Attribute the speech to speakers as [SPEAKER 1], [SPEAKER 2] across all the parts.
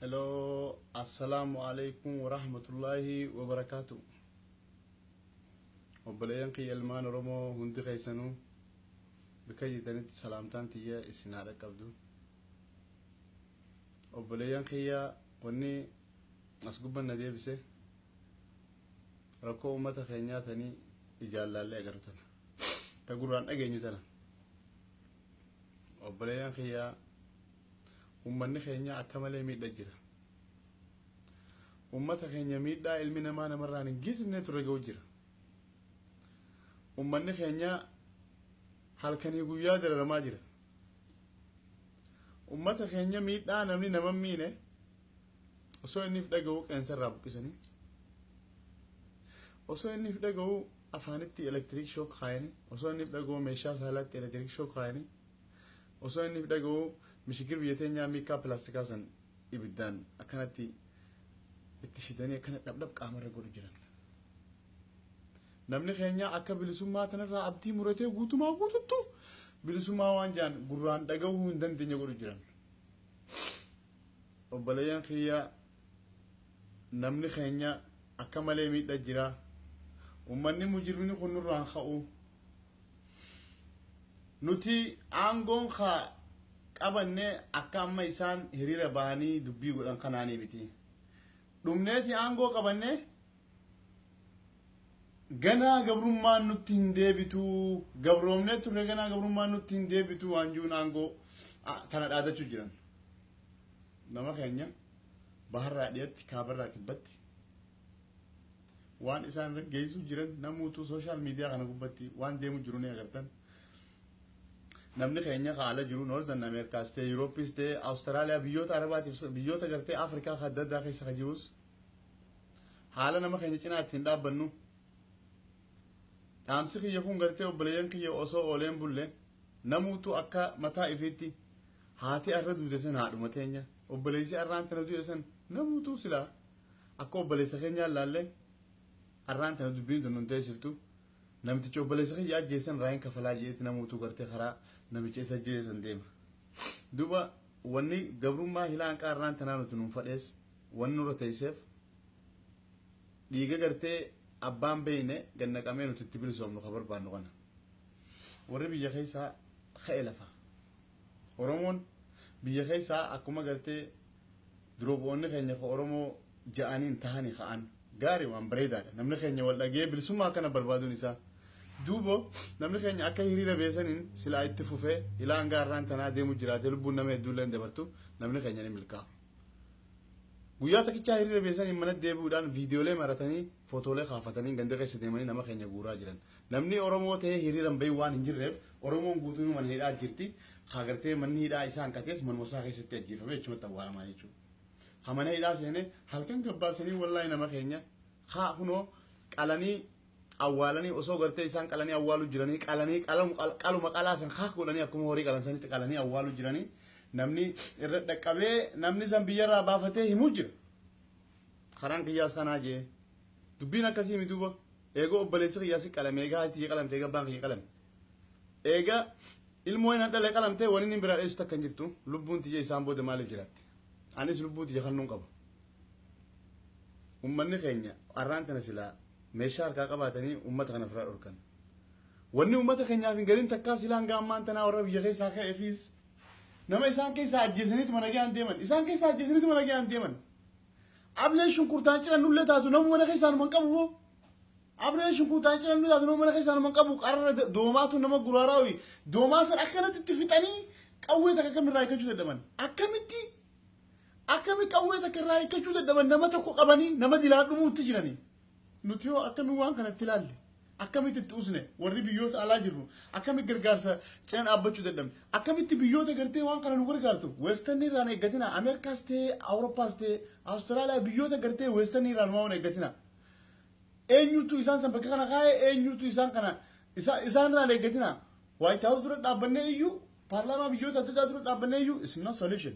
[SPEAKER 1] Hello, assalaamu alaikum warahmatullaahi wabarakaatu. Obboleeyyan kiyya ilmaan Oromoo hundi keessanuu bakka jirtanitti salaamtaan tiyya isin haa dhaqqabdu. Obboleeyyan kiyya, wanni as gubban na deebise rakkoo uummata keenyaa tanii ijaan laallee agarru tana. Ta gurraan dhageenyu tana. Obboleeyyan kiyya, uummanni keenya akka malee miidha jira. Uummata keenya miidhaa ilmi namaa namarraan hin geessifne ture ga'u jira. Uummanni keenya halkanii guyyaa dararamaa jira. Uummata keenya miidhaa namni nama miine osoo inni if dhaga'u qeensarraa buqqisanii, osoo inni if dhaga'u afaanitti electric shock kaayanii, osoo inni if dhaga'u meeshaa saalaatti electric shock kaayanii, osoo inni if dhaga'u mishigir biyya teenyaa miikaa pilaastikaa san ibiddaan akkanatti itti shidanii akkana dhabdhab qaamarra godhu jiran. Namni keenya akka bilisummaa tanarraa abdii muratee guutumaa guututtu bilisummaa waan jaan gurraan dhagahuu hin dandeenye godhu jiran. Obboleeyyan kiyya, namni keenya akka malee miidha jira. Uummanni mujirmini kun nurraan ka'u. Nuti aangoon ka qabanne akka amma isaan hiriira bahanii dubbii godhan kanaanii miti. Dhumneeti aangoo qabanne ganaa gabrummaan nutti hin deebitu, gabroomnee turre, ganaa gabrummaan nutti hin deebitu waan jiruun aangoo tana dhaadachuu jiran. Nama keenya baharraa dhiyatti, kaabarraa kibbatti waan isaan irra geessuu jiran namuutu social media kana gubbatti waan deemu jiru ni agartan. Namni keenya haala jiru Northern Ameerikaas ta'e, Yurooppis ta'e, Awustiraaliyaa, biyyoota Arabaatiif biyyoota gartee Afrikaa adda addaa keessa kan jirus haala nama keenya cinaa ittiin dhaabbannu. Dhaamsi kiyya kun gartee obboleeyyan kiyya osoo ooleen bulle namuutu akka mataa ifiitti haati arra duute san haadhuma teenya, obboleessi arraan tana duute san namuutu silaa akka obboleessa keenyaa laallee arraan tana dubbiin tun nun teessiftu, namtichi obboleessa kiyya ajjeesan raayin kafalaa jeetti namuutu gartee karaa namicha isa ajjeesan deema. Duuba wanni gabrummaa hilaan qaarraan tanaa nuti nun fadhees wanni nurra teesseef dhiiga gartee abbaan beeyne gannaqamee nuti itti bilisoomnu ka barbaannu kana. Warri biyya keessaa ka'e lafa. Oromoon biyya keessaa akkuma gartee durooboonni keenya ka Oromoo ja'aniin tahanii ka'an gaarii, waan bareedaadha. Namni keenya wal dhagee bilisummaa akkana barbaaduun isaa. Duuba namni keenya akka hiriira beesaniin silaa itti fufee ilaan gaarraan tanaa deemu jiraate, lubbuun nama hedduullee hin dabartu, namni keenya ni milkaa'a. Guyyaa tokkichaa hiriira beesaniin mana deebi'uudhaan viidiyoolee maratanii, footoolee kaafatanii ganda keessa deemanii nama keenya guuraa jiran. Namni Oromoo ta'ee hiriira hin bahin waan hin jirreef Oromoon guutuun mana hidhaa jirti. Haa manni hidhaa isaan qatees manuma isaa keessatti ajjeefame jechuudha, awwaalamaa jechuudha. Ha mana hidhaa seenee halkan gabbaasanii wallaahi nama keenya haa kunoo qalanii awwaalanii, osoo gartee isaan qalanii awwaaluu jiranii, qalanii qaluma qalaasan haa godhanii akkuma horii qalan sanitti qalanii awwaaluu jiranii, namni irra dhaqqabee namni san biyyarraa baafatee himuu jira. Karaan kiyyaas kanaa jee dubbiin akkasii mi? Duuba eegoo obboleessi kiyyaas qalame, eegaa haati kiyya qalamte, eegaa abbaan kiyya qalame, eegaa ilmoo inni dhalee qalamtee, wani inni biraa dheessu takka hin jirtu. Lubbuun tiyya isaan booda maaliif jiraatti? Anis lubbuu tiyya kannuun qaba. Ummanni keenya arraan tana silaa meeshaa harkaa qabaatanii ummata kana ofirraa dhorkan. Wanni ummata keenyaaf hin galin takkaa silaan gaammaan tanaa warra biyya keessaa ka'eefis nama isaan keessaa ajjeesaniitu mana gahaan deeman. Isaan keessaa ajjeesaniitu mana gahaan deeman. Ablee shunkurtaan cirannullee taatu nama mana keessaa numan qabu moo? Ablee shunkurtaan cirannullee taatu nama mana keessaa numan qabu, qarra doomaatu nama guraaraawi. Doomaa san akkanatti itti fixanii qawwee takka kamirraa hiikkachuu dadhaban. Akkamitti akkami qawwee takka irraa hiikkachuu dadhaban, nama tokko qabanii nama dilaan dhumuutti jiranii? Nuti yoo akkami waan kanatti ilaalle, akkamitti itti usne? Warri biyyoota alaa jirru akkamitti gargaarsa cina dhaabbachuu dadhabne? Akkamitti biyyoota gartee waan kana nu gargaartu western irraan eeggatina? Ameerikaas ta'e, Awurooppaas ta'e, Awustiraaliyaa, biyyoota gartee western irraan waan eeggatina. Eenyutu isaan san bakka kana kaa'ee? Eenyutu isaan kana isaan irraan eeggatina? White House dura dhaabbannee iyyuu, paarlaamaa biyyoota adda addaa dura dhaabbannee iyyuu is no solution.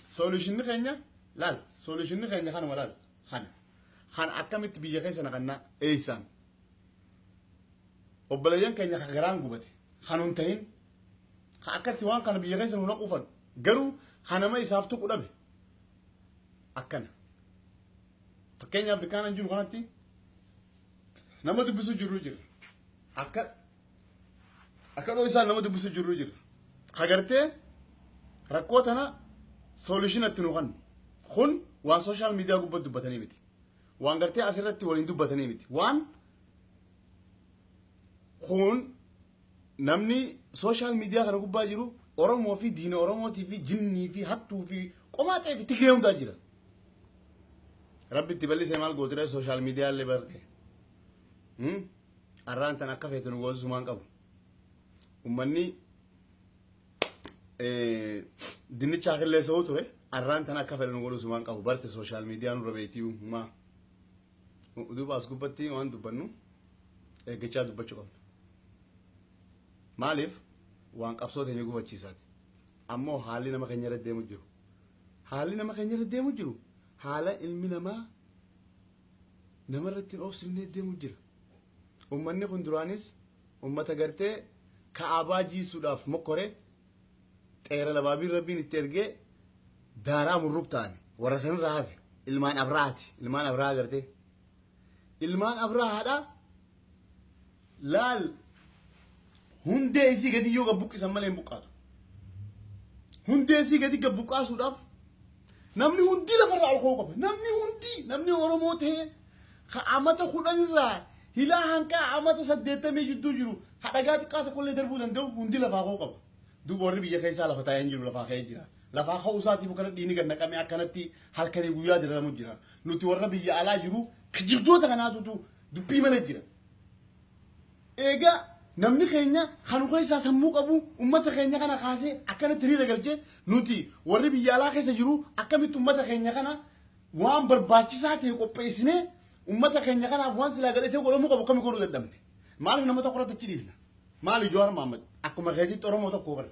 [SPEAKER 1] Solutionni keenya laal, solutionni keenya kanuma laal, kana kan akkamitti biyya keessa naqannaa eeysaan obboleeyyan keenya ka garaan gubate kan hin tahin ka akkatti waan kana biyya keessa nu naquufan garuu kanama isaaf tuqu dhabe. Akkana. Fakkeenyaaf bikkaan jiru kanatti nama dubbisu jiru jira. Akka dhoo isaan nama dubbisu jiru jira. Hagartee rakkoo tana solution itti nu kennu. Kun waan social media gubbatti dubbatanii miti. Waan gartee asirratti waliin dubbatanii miti. Waan kun namni social media kana gubbaa jiru Oromoo fi diina Oromootii fi jinnii fi hattuu fi qomaaxee fi Tigree hundaa jira. Rabbi itti bal'isee maal gootire social media illee barte. Arraan tan akka feete nu goosisumaan qabu. Uummanni dinnicha qilleessa ture arraan tan akka fedhe nu goosisumaan qabu barte social media nurra beektii maa. Duuba as gubbatti waan dubbannu eeggachaa dubbachuu qabna. Maaliif waan qabsoo teenya gufachiisaati. Ammoo haalli nama keenya irra deemu jiru. Haalli nama keenya irra deemu jiru haala ilmi namaa namarratti hin oofsifnee deemu jira. Uummanni kun duraanis uummata gartee ka'abaa jiisuudhaaf mokkore xeera labaabiin rabbiin itti ergee daaraa murruk ta'ani warra sanirraa hafe ilmaan Abrahaati, ilmaan Abrahaa gartee ilmaan Abrahaadha. Laal, hundee isii gadi yoo gabbuqqisan malee hin buqqaatu. Hundee isii gadi gabbuqqaasuudhaaf namni hundi lafarraa ol ka'uu qaba. Namni hundi, namni Oromoo ta'ee ka amata 10 irraa hilaa hanqaa amata 80 jidduu jiru, ka dhagaa xiqqaa tokkollee darbuu danda'u hundi lafaa ka'uu qaba. Duuba warri biyya keessaa lafa taa'ee hin jiru, lafaa ka'ee jira. Lafaa ka'uu isaatiif kana dhiini gad naqamee akkanatti halkanii guyyaa diraramu jira. Nuti warra biyya alaa jiru kijibdoota kanaatutu dubbii malee jira. Egaa namni keenya kan keessaa sammuu qabu ummata keenya kana kaasee akkanatti hiriira galchee, nuti warri biyya alaa keessa jiru akkamitti ummata keenya kana waan barbaachisaa ta'e qopheessinee ummata keenya kanaaf waan silaa gadhatee godhamuu qabu akkami godhuu dadhabne? Maaliif nama tokko irratti achi dhiifna? Maali Jawaar Mohaammed akkuma keetitti Oromoo tokko bara.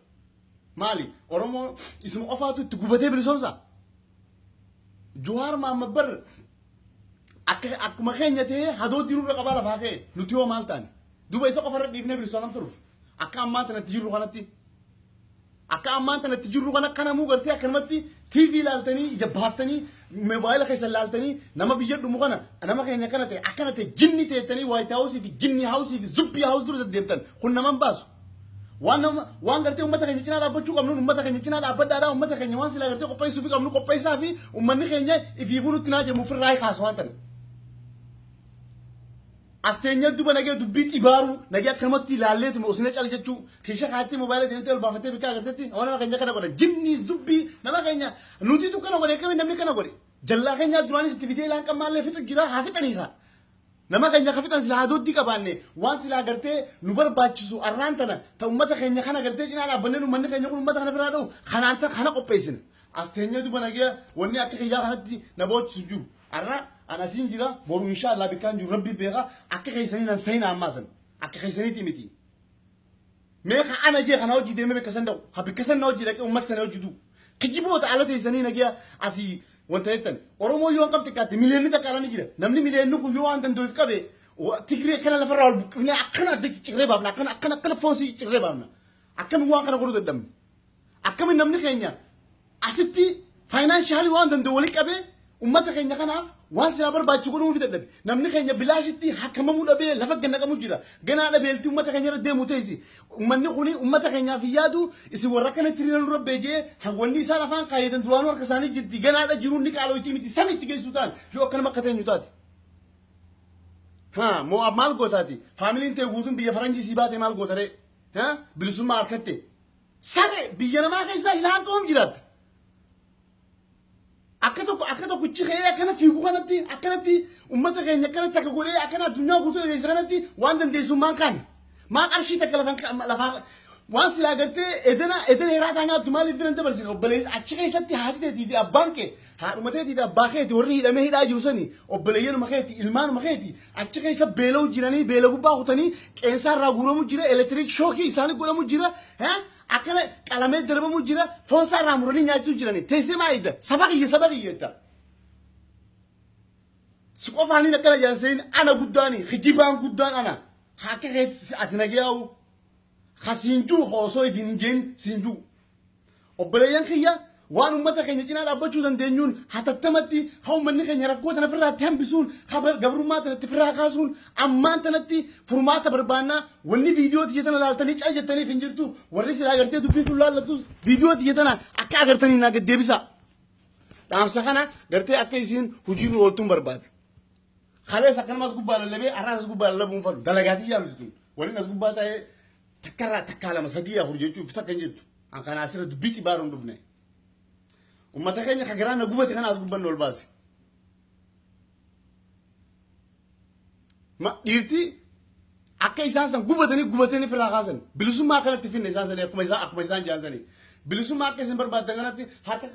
[SPEAKER 1] Maali Oromoo isuma qofaatu itti gubatee bilisoomsa? Jawaar Mohaammed bar akka akkuma keenya ta'ee hadoo diinurra qabaa lafaa ka'e. Nuti hoo maal taane? Duuba isa qofarra dhiifnee bilisoomna turuuf akka ammaan tanatti jirru kanatti, akka ammaan tanatti jirru kana akkanamuu gartee akkanumatti TV ilaaltanii, ija baaftanii, moobaayila keessa ilaaltanii, nama biyya dhumu kana, nama keenya kana ta'e akkana ta'e jinni teettanii White House fi jinni house fi zubbii house dura deddeemtan kun naman baasu. Waan nama waan gartee uummata keenya cinaa dhaabbachuu qabnu uummata keenya cinaa dhaabbadhaadhaa. Uummata keenya waan silaa gartee qopheessuu fi qabnu qopheessaa fi uummanni keenya ifiifuu nutti naa jedhamu ofirraa kaasu waan tana. As teenyee duba nagee dubbii xibaaruu nagee akkanumatti ilaalleetuma osoo cal jechuu keesha kaatti moobaayila deemtee ol baafattee bikkaa agartetti waan nama keenya kana godhan jinni zubbii nama keenya nutitu kana godhe. Akkamiin namni kana godhe? Jallaa keenyaa duraanis itti fidee ilaan qammaallee fixu jira, haa fixanii haa. Nama keenya ka fixan silaa hadooddii qabaanne waan silaa gartee nu barbaachisu arraan tana ta ummata keenya kana gartee cinaa dhaabbannee uummanni keenya kun ummata kana biraa dha'u kanaan ta kana qopheessina. As teenyee duba nagee wanni akka kiyyaa kanatti na boochisu jiru. Arra an asiin jira, boru inshaallah bikkaan jiru rabbi beeka. Akka keessanii nan sayina ammaa san akka keessaniiti miti. Mee ka ana jee kana hojii deemee bakka san dhaqu, ka bakka san na hojii dhaqee uummata sana hojii duu. Kijiboota ala teessanii nagee asii wanta jettan Oromoo yoo hangam xiqqaatti miliyoonni takka ala ni jira. Namni miliyoonni kun yoo waan danda'uuf qabe Tigree kana lafarraa ol buqqifnee akkana adda ciccirree baafna, akkana akkana akkana foonsii ciccirree baafna. Akkami waan kana godhuu dadhabne? Akkami namni keenya asitti financially waan danda'u walii qabee ummata keenya kanaaf waan silaa barbaachisu godhuu fi dadhabe? Namni keenya bilaashitti hakkamamuu dhabee lafa gannaqamu jira. Ganaa dhabeelti ummata keenya irra deemu teessi. Ummanni kuni ummata keenyaaf hin yaadu. Isin warra akkanatti hiriira nurra beejee wanni isaan afaan kaayyatan duraanuu harka isaanii jirti. Ganaadha jiruun ni qaalooyti miti samitti geessu ta'an yoo akkanuma akka teenyu taate. Haa moo maal gootaati? Faamiliin ta'e guutuun biyya faranjii sii baate maal gootaree? Haa bilisummaa harkatte. Sare biyya namaa keessaa ilaan qoom jiraatta. Akka tokko akka tokkichi ka'ee akkana fiigu kanatti, akkanatti ummata keenya akkanatti akka godhee akkana addunyaa guutuu dhageessa kanatti waan dandeessummaan kaane. Maa qarshii takka lafan lafaa waan silaa gartee edena edena hiraataa nyaattu maaliif bira hin dabarsine? Obbolee achi keessatti haati teetii fi abbaan kee, haadhuma teetii fi abbaa keeti, warri hidhamee hidhaa jiru sani obboleeyyanuma keeti, ilmaanuma keeti achi keessa beela'u jiranii, beela gubbaa kutanii qeensaa irraa guuramu jira, electric shock isaanii godhamu jira, akkana qalamee darbamu jira, foonsaa irraa muranii nyaachisuu jiranii teessee maa eegda? Saba kiyya, saba kiyya jetta. Si qofaaniin akkana jaanseen ana guddaani kijibaan guddaan ana akka keetti ati nagayaa'u ka siinjuu osoo ifiin hin jeen siinjuu. Obboleeyyan kiyya Waan uummata keenya cinaa dhaabbachuu dandeenyuun hatattamatti haa uummanni keenya rakkoo tana ofirraatti hambisuun, haa gabrummaa tanatti ofirraa kaasuun ammaan tanatti furmaata barbaannaa. Wanni viidiyoo tiyya tana laaltanii cal jettaniif hin jirtu. Warri silaa gartee dubbii kun laallatus viidiyoo tiyya tana akka agartanii naa gad deebisa. Dhaamsa kana gartee akka isiin hojii nu ooltuun barbaada. Kalees akkanumas gubbaa lallabee har'aas as gubbaa lallabuun fadhu. Dalagaa tiyyaa miti tun. Waliin as gubbaa taa'ee takkarraa takkaa lama sadii afur jechuuf takka hin jirtu. An kana asirra dubbii xibaaruun dhufne. Ummata keenya kan garaan na gubate kana as gubbanne ol baase. Ma dhiirti akka isaan san gubatanii gubatanii firraa kaasan bilisummaa akkanatti finne isaan sanii akkuma isaan jaan sanii bilisummaa akka isin barbaaddan kanatti harka.